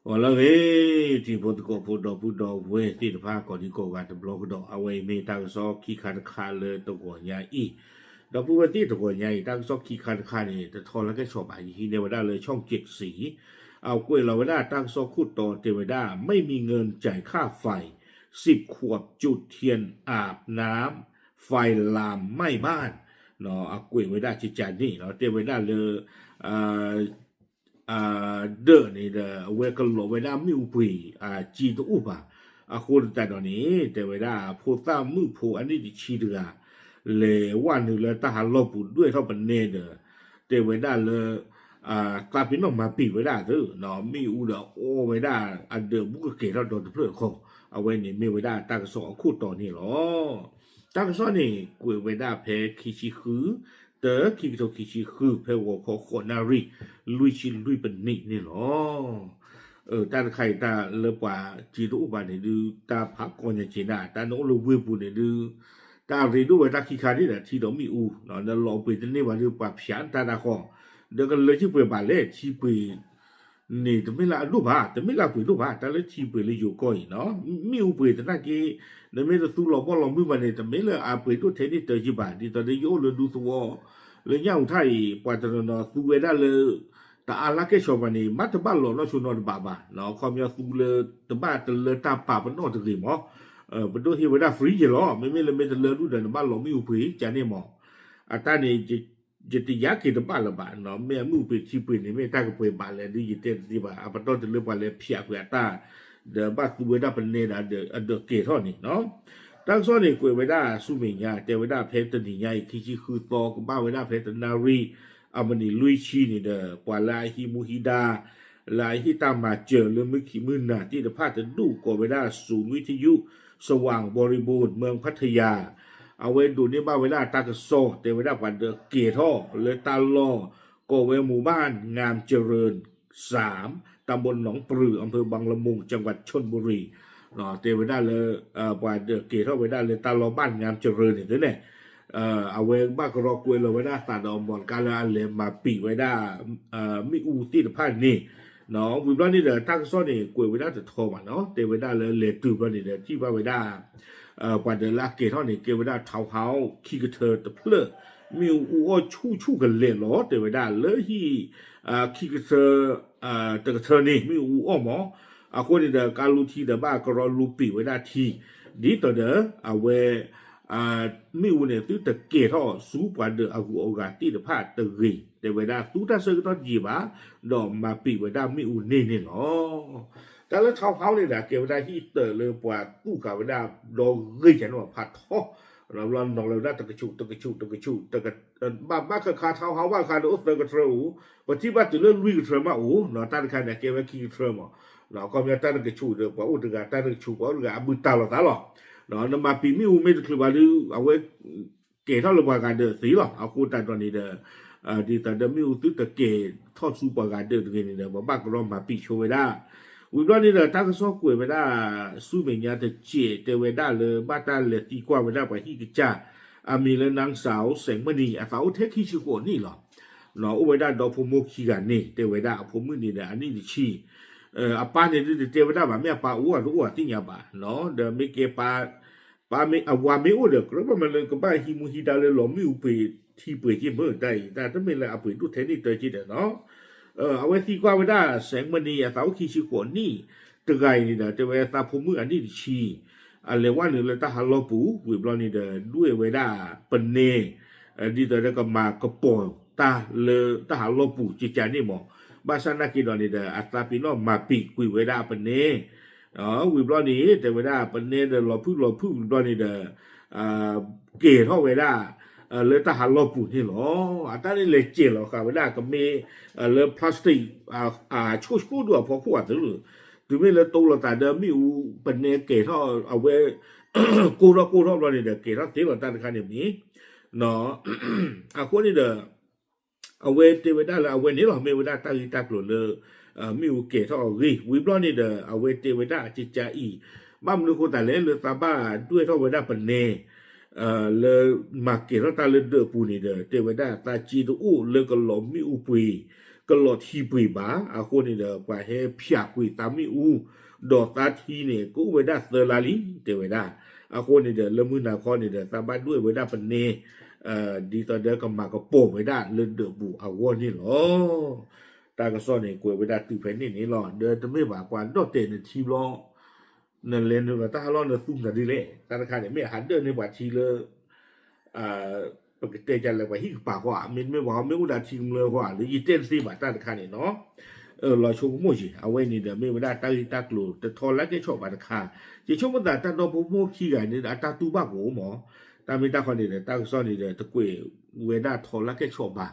အိၣ်လၢဂ့ၤ တံၤဖိသကိးဖိဒီပုၢ်ဒီဝဲၢ်သ့ၣ်တဖၣ် ကိးဒံကိးဂၤတဘျီကဒီး အဝဲအံၤမ့ၢ်တၢ်ကစီၣ်ခံခါတခါလၢတဂီၤညါအံၤ, ဒီပုၢ်ဝဲၢ်သ့ၣ်တဂီၤညါအံၤ တၢ်ကစီၣ်ခံခါတခါန့ၣ် တထီလၢကဲဆီဘၣ် ယဟံးန့ၢ်ဝဲဒၣ်လၢ ช่องเจ็ดสี အကွဲးလီၤဝဲဒၣ်တၢ်ကစီၣ်ခိၣ်တီတဲဝဲဒၣ် ไม่มีเงินจ่ายค่าไฟ สิบขวบจุดเทียนอาบน้ำ ไฟลามไหม้บ้าน အကွဲးဝဲဒၣ်ကကန့ၣ် တဲဝဲဒၣ်လၢ ဒၢးန့ၣ်ဒီး အဝဲကလီၤဝဲဒၣ်မ့ၣ်အူပှ့ၤ အစ့တအိၣ်ဘၣ်. အဃိသတးဒီးန့ၣ် တဲဝဲဒၣ် ဖိသၣ်မုၣ်ဖိအနံၣ်တဆံတဂၤ လဲၤဝဲနုာ်လၢတၢ်ဟးလီၢ်ပူၤဒွဲၣ်ထီၣ်ပနဲဒီး တဲဝဲဒၣ်လၢ သးပ့ၤနီၣ်မၤပံာ်ဝဲဒၣ်သ့ မ့ၣ်အူဒီးအီဝဲဒၣ်အဒၢးဘူးကကဲၤထီၣ်ဒီတဖျၢၣ်တခီ, အဝဲန့ၣ်မ့ၢ်ဝဲဒၣ်တၢ်ကစီၣ်အခိၣ်တီန့ၣ်လီၤ. တၢ်ကစီၣ်န့ၣ် ကွဲးဝဲဒၣ်ဖဲခံဆံဃု တၢ ခံကထိခံဆံဃု ဖဲဂီၤခီဃိးနၣ်ရံၣ် လွံၢ်ဆံလွံၢ်ပနံးန့ၣ်လီၤ. တၢ်တခါအံၤ တၢ်လၢပှၤစ့တအိၣ်ဘၣ်န့ၣ်ဒုး တၢ်ဖးကီညါက့ၤနၤ တၢ်နအိၣ်လၢဝ့ၢ်ပူၤန့ၣ်ဒုး တၢ်ရ့ဒိၣ်ဝဲတၢ်ခံခါန့ၣ်ဒီး ထံဒီးမ့ၣ်အူ နလီၤပှ့ၤတန့ၢ်ဘၣ်ဒုး ပှၤဖျးတၢ်တၢ်ဃီ ဒီးကလၢဆံပှဲၤဘၣ်လဲၣ် ထံပှ့ၤ န့ၣ် တမ့ၢ်လၢအဒိၣ်ဘၣ်, တမ့ၢ်လၢအပှ့ၤဒိၣ်ဘၣ်, တၢ်လၢထံပှ့ၤလၢယိၤကီၢ်အံၤနီၤ, မ့ၣ်အူပှ့ၤသနာ်က့ နမ့ၢ်တသူလီၤဘီၣ်လီၤမုၢ်ဘၣ်န့ၣ် တမ့ၢ်လၢအပှ့ၤဒိၣ်ထဲန့ၣ်တၢ်ယံၤဘၣ်, ဒ်သိးဒီးယအိၣ်လၢဒူသဝီ လၢညၣ်အူထၢၣ်အံၤ ပှၤတနီၤနီၤသူဝဲဒၣ်လၢ တအါလၢကဲၣ်ဆိးဘၣ်န့ၣ် မ့ၢ်တဘၣ်လီၤနီၣ်ဆိနီတဘးဘၣ်, ခီပညီသူလၢတဘၣ်တလၢတၢ်ပာ်ပနီၣ်တဂ့ၤမး, ပဒိၣ်ဟ့ၣ်ဝဲဒၣ် free ယဲလီၤ, မ့မ့ၢ်လၢမ့ၢ်တလၢဒူၣ်ဒီးနဘၣ်လီၤမ့ၣ်အူပှ့ၤ ကန့ၣ်မး, အတၢ်န့ၣ် ယတယာ်က့ၤတဘၣ်လၢၤဘၣ်, မ့ၢ်အမ့ၣ်အူပှ့ၤထံပှ့ၤန့ၣ် မ့ၢ်တၢ်ကပှဲၤဘၣ်လဲၣ်ဒ်ယတဲတသ့ဘၣ်, အပတီၢ်တုၤလၢပှၤလဲၤဖျးကွံာ်အတၢ် ဒီးဘၣ်သူဝဲဒၣ်ပနဲဒီးအဒၢးကဲၤထီၣ်န့ၣ်နီၤ, တၢ်ကစီၣ်န့ၣ်ကွဲးဝဲဒၣ်ဆူမဲာ်ညါ တဲဝဲဒၣ်ဖဲတနံၤညါအံၤ ခံဆံဃုသီ ကဘၣ်ဝဲဒၣ်ဖဲတနၣ်ရံၣ် အမံးနံးလွံၢ်ဆံန့ၣ်ဒီး ပှၤလၢအဟံးမူဟံးဒါ လၢအဟ့ၣ်တၢ်မၤစၢၤလၢမုၢ်ခံမုၢ်နၤသ့ၣ်တဖၣ်တဒူၣ် ကိးဝဲဒၣ် ศูนย์วิทยุสว่างบริบูรณ์เมืองพัทยา အဝဲဒိးန့ၢ်ဘၣ်ဝဲဒၣ်တၢ်ကစီၣ် တဲဝဲဒၣ်ပှၤဒၢးကဲၤထီၣ်လၢတၢ်လီၢ် ကိးဝဲ หมู่บ้านงามเจริญสาม ตำบลหนองปลือ อำเภอบางละมุง จังหวัดชลบุรี တဲဝဲဒၣ်လၢ ပှၤဒၢးကဲၤထီၣ်ဝဲဒၣ်လၢတၢ်လီၢ် บ้านงามเจริญန့ၣ်သ့န့ၣ် အဝဲဘၣ်ကရီကွဲးလီၤဝဲဒၣ်သးဒီးအမီၢ်တကါလၢအလဲၤမၤပံာ်ဝဲဒၣ် မ့ၣ်အူသ့ၣ်တဖၣ်န့ၣ်, ဝံၤဘျီန့ၣ်ဒီး တၢ်ကစီၣ်န့ၣ် ကွဲးဝဲဒၣ်တထီဘၣ်နီၤ, တဲဝဲဒၣ်လၢလဲၤတုၤဘျီန့ၣ်ဒီး ထံၣ်ဘၣ်ဝဲဒၣ် ပှၤဒၢးလၢအကဲၤထီၣ်န့ၣ် ကဲဝဲဒၣ် townhouse ခံကထၢတဖျၢၣ်, မ့ၣ်အူအူအီၣ်ဆူၣ်ဆူၣ်ကလဲာ်လီၤ, တဲဝဲဒၣ်လၢဟံၣ် ခံကထၢ တကထၢန့ၣ် မ့ၣ်အူအူအီၣ်မး, အဃိန့ၣ်ဒီး ကါလူထံဒီးဘၣ်ကရီလူပံာ်ဝဲဒၣ်ထံ, ဒ်သိးဒီး အဝဲ မ့ၣ်အူန့ၣ် သုတကဲၤထီၣ်ဆူပှၤဒၢးအဂုၤအဂၤသ့ၣ်တဖၣ်တဂ့ၤ, တဲဝဲဒၣ်သူတၢ်ဆၢကတီၢ်တယံာ်ဘၣ်, ဒီးမၤပံာ်ဝဲဒၣ်မ့ၣ်အူန့ၢ်န့ၣ်လီၤ. တၢ်လၢ townhouse န့ၣ်ဒီး ကဲဝဲဒၣ်ဟံၣ်တၢးလၢပှၤသူၣ်ဃာ်ဝဲဒၣ်ဒီဂ့ၤကန့ၣ်ဖးထီ, ဘျီနီၤလီၤဝဲဒၣ်တကဆူးတကဆူးတကဆူး ဘၣ်ဘၣ်ခါခါ townhouse ဘၣ်ခါဒီးအိၣ်သၢကထၢအိၣ်, ပထံၣ်ဘၣ်တုၤလၢလွံၢ်ကထၢမးအိၣ်, တၢ်တခါန့ၣ် ကဲဝဲခံကထၢမး, ခီပညီတၢ်တကဆူးဒီးပှၤအိၣ်တဂၤ တၢ်တကဆူးပှၤအိၣ်တဂၤ အဘုတၢ်လီၤသးလီၤ, နမၤပံာ်မ့ၣ်အူမ့ၢ်တချုးဘၣ်ဒီး အဝဲ ကဲၤထီၣ်လၢပှၤဂၤဒၢးသ့လီၤ, အဃိသတးဒီးန့ၣ်ဒီး ဒ်သိးဒီးမ့ၣ်အူသုတကဲၤထီၣ်ဆူပှၤဂၤဒၢးတဂ့ၤန့ၣ်ဒီး ပဘၣ်ကရီမၤပံာ်ဆိဝဲဒၣ်, ဝံၤဘျီန့ၣ်ဒီး တၢ်ကစီၣ်ကွဲးဝဲဒၣ် ဆူမဲာ်ညါတစဲး တဲဝဲဒၣ်လၢဘၣ်တၢ်လဲၤသံကွၢ်ဝဲဒၣ်ပှၤဟံၣ်ကစၢ် အမံၤလၢ นางสาว แสงมณี အသးအိၣ်ထဲခံဆံဃိးနံၣ်လီၤ, အိၣ်ဝဲဒၣ်ဒီဖိမိၢ်ခံဂၤန့ၣ် တဲဝဲဒၣ်အဖိမုၣ်န့ၣ်ဒီးအနံၣ်တဆံ, အပၢ်န့ၣ်ဒုးတတဲဝဲဒၣ်ဘၣ် မ့ၢ်အပၢ်အိၣ်အတအိၣ်အသ့ၣ်ညါဘၣ်, ဒီးမ့ၢ်ကဲ ပၢ်မ့ၢ်အဝၤမ့ၢ်အိၣ်ဒီး ကြၢးဘၣ်မနုၤလၢကဘၣ်ဟံးမူဟံးဒါလၢလီၤမ့ၣ်အူပှ့ၤထံပှ့ၤက့မ့ၢ်တၢ်အံၤ တၢ်တမ့ၢ်လၢအပှ့ၤဒိၣ်ထဲန့ၣ်တၢ်က့ဒီးနီၤ, အဝဲသံကွၢ်ဝဲဒၣ် แสงมณี အသးအိၣ်ခံဆံဃိးနံၣ် တဂၤအံၤန့ၣ်ဒီး တဲဝဲသးဖိမုၣ်အနံၣ်တဆံ အလဲၤဝဲနုာ်လၢတၢ်ဟးလီၢ်ပူၤ ဝံၤဘျီန့ၣ်ဒီး ဒွဲၣ်ဝဲဒၣ်ပနဲ ဒ်သိးဒီးကမၤကပီၤတၢ်လၢတၢ်ဟးလီၢ်ပူၤ ကကန့ၣ်မး, ဘၣ်ဆၣ်နာ်က့ဒီးန့ၣ်ဒီး အသးပ့ၤနီၣ်မၤပံာ်ကွံာ်ဝဲဒၣ်ပနဲ ဝံၤဘျီန့ၣ် တဲဝဲဒၣ်ပနဲဒီးလီၤဖုၣ်လီၤဖုၣ်ဝံၤဘျီန့ၣ်ဒီး ကဲၤထီၣ်ဝဲဒၣ် လၢတၢ်ဟးလီၢ်ပူၤန့ၣ်လီၤ. အတၢ်န့ၣ်လဲၤစဲးလီၤဃာ်ဝဲဒၣ်ကမ့ၢ် လၢ plastic အဆိကမိၣ်ဒိၣ်အဖီခိၣ်အသိး, တုၤမ့ၢ်လၢတိလိာ်သးဒီးမ့ၣ်အူပနဲကဲၤထီၣ်အဝဲ ကိၢ်ထီၣ်ကိၢ်ထီၣ်ဘျီန့ၣ်ဒီး ကဲၤထီၣ်သ့လီၤတၢ်တခါန့ၣ်မ့ၢ် အဃိန့ၣ်ဒီး အဝဲတဲဝဲဒၣ်လၢအဝဲန့ၣ်လီၤ မ့ၢ်ဝဲဒၣ်တၢ်ဂ့ၢ်တၢ်ကျိၤလၢ မ့ၣ်အူကဲၤထီၣ်အဂ့ၢ် ဝံၤဘျီန့ၣ်ဒီး အဝဲတဲဝဲဒၣ်ကကအံၤ ဘၣ်မနုၤဃိသတးလဲၣ် လၢသးဘၣ်ဒွဲၣ်ထီၣ်ဝဲဒၣ်ပနဲ လၢမၤကဲၤထီၣ်တၢ်လၢဒၢးအပူၤန့ၣ်ဒီး တဲဝဲဒၣ်သးစ့တအိၣ်လၢကလီၤမ့ၣ်အူပှ့ၤ ကလီၤထံပှ့ၤဘၣ်. အဃိန့ၣ်ဒီး ပှၤဟဲဖၠးကွံာ်သးမ့ၣ်အူ ဒီးသးထံန့ၣ် ကအိၣ်ဝဲဒၣ်သၢလါလံ တဲဝဲဒၣ်. အဃိန့ၣ်ဒီး လၢမုၢ်နၤခီန့ၣ်ဒီး သးဘၣ်ဒွဲၣ်ဝဲဒၣ်ပနဲ ဒ်သိးဒီးကမၤကပီၤဝဲဒၣ်လၢဒၢးပူၤအဂီၢ်န့ၣ်လီၤ. တၢ်ကစီၣ်န့ၣ် ကွဲးဝဲဒၣ်တုၤဖဲန့ၣ်န့ၣ်လီၤ. ဒီးတမ့ၢ်ဘၣ် ပှၤဒီၣ်တဲာ်နထံဘျီ နလဲၤနုာ်လီၤတၢ်ဟးလီၢ် နသူမတၤဒ်လဲၣ်. တၢ်တခါန့ၣ် မ့ၢ်အဟးဒၢၣ်န့ၢ်ပှၤထံလၢ ပကတဲကလဲၣ် ပှၤဟံၣ်ကပၤဃီဧါ, မ့တမ့ၢ်ပှၤမ့ၢ်အိၣ်ဒီးထံကမျၢၢ်ဃီဧါ, လၢယတဲတသ့ဘၣ် တၢ်တခါန့ၣ်နီၤ. လီၤဆိကမိၣ်ယံၤ အဝဲန့ၣ်ဒီး မ့ၢ်ဝဲဒၣ်တၢ်ဂ့ၢ်တၢ်ကျိၤ တထီလၢကဲၣ်ဆိးဘၣ်တခါ, ယဆိကမိၣ်သး တၢ်ဒီဖိမိၢ်ခံဂၤန့ၣ်ဒီး အတၢ်တူၢ်ဘၣ်ကအိၣ်မး. တၢ်မ့ၢ်တၢ်ခီန့ၣ်ဒီး တၢ်ကစီၣ်န့ၣ်ဒီး တကွဲးဝဲဒၣ်ထီလၢကဲၣ်ဆိးဘၣ်,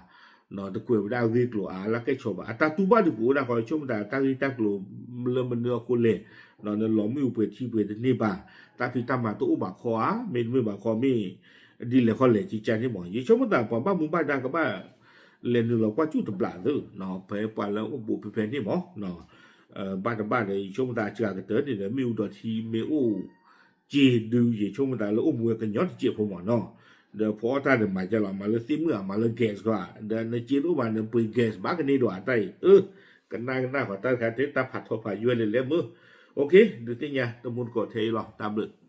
တကွဲးဝဲဒၣ်ဂ့ၢ်ကျိၤအါလၢကဲၣ်ဆိးဘၣ်, အတၢ်တူၢ်ဘၣ်ဒုးကအိၣ်ဒၣ်ဃီ, ယဆိကမိၣ်သး တၢ်ဂ့ၢ်တၢ်ကျိၤလၢမနုၤအဃိလဲၣ်, နလီၤမ့ၣ်အူပှဲၤထံပှဲၤတန့ၢ်ဘၣ်, တၢ်ဖံးတၢ်မၤတအိၣ်ဘၣ်ခီဧါ, မ့တမ့ၢ်ဘၣ်ခီ မ့ၢ်ဒ်လဲၣ်ခီလဲၣ် ကကန့ၣ်မး. ယဆိကမိၣ်သး ပှၤဘၣ်မူဘၣ်ဒါကဘၣ် လဲၤနုာ်လီၤကွၢ်ကၠူၣ်တဘျးသ့, ဖဲပှၤလၢအိၣ်ဘူးဖဲဖဲန့ၣ်မး. ဘၣ်တဘၣ်ဒီး ယဆိကမိၣ်သး အစှၤကတၢၢ်န့ၣ်ဒီး မ့ၣ်အူဒီးထံမ့ၢ်အိၣ် က့ဒုး ယဆိကမိၣ်သးလၢအိၣ်မူဝဲကညီတစဲးဖိမးနီၤ. ဒီးဖီအီၣ်တၢ်န့ၣ် မၤကဲလီၤ မၤလၢသ့ၣ်မုၣ်ဧါ မၤလၢ gas ဃီဧါ, ဒီးနက့တအိၣ်ဘၣ် နပှ့ၤ gas ဘၣ်ကန့ၢ်ဒီးအတၢ်အံၤ, အၢ ကနၣ်ကနၣ်ဃီ တၢ်တခါတဲ တၢ်ဖးထီဖးယွဲလဲၤလဲၤမုၢ်, ဒုးသ့ၣ်ညါ တမူတကိးထဲအံၤလီၤ. တၢ်ဘျုး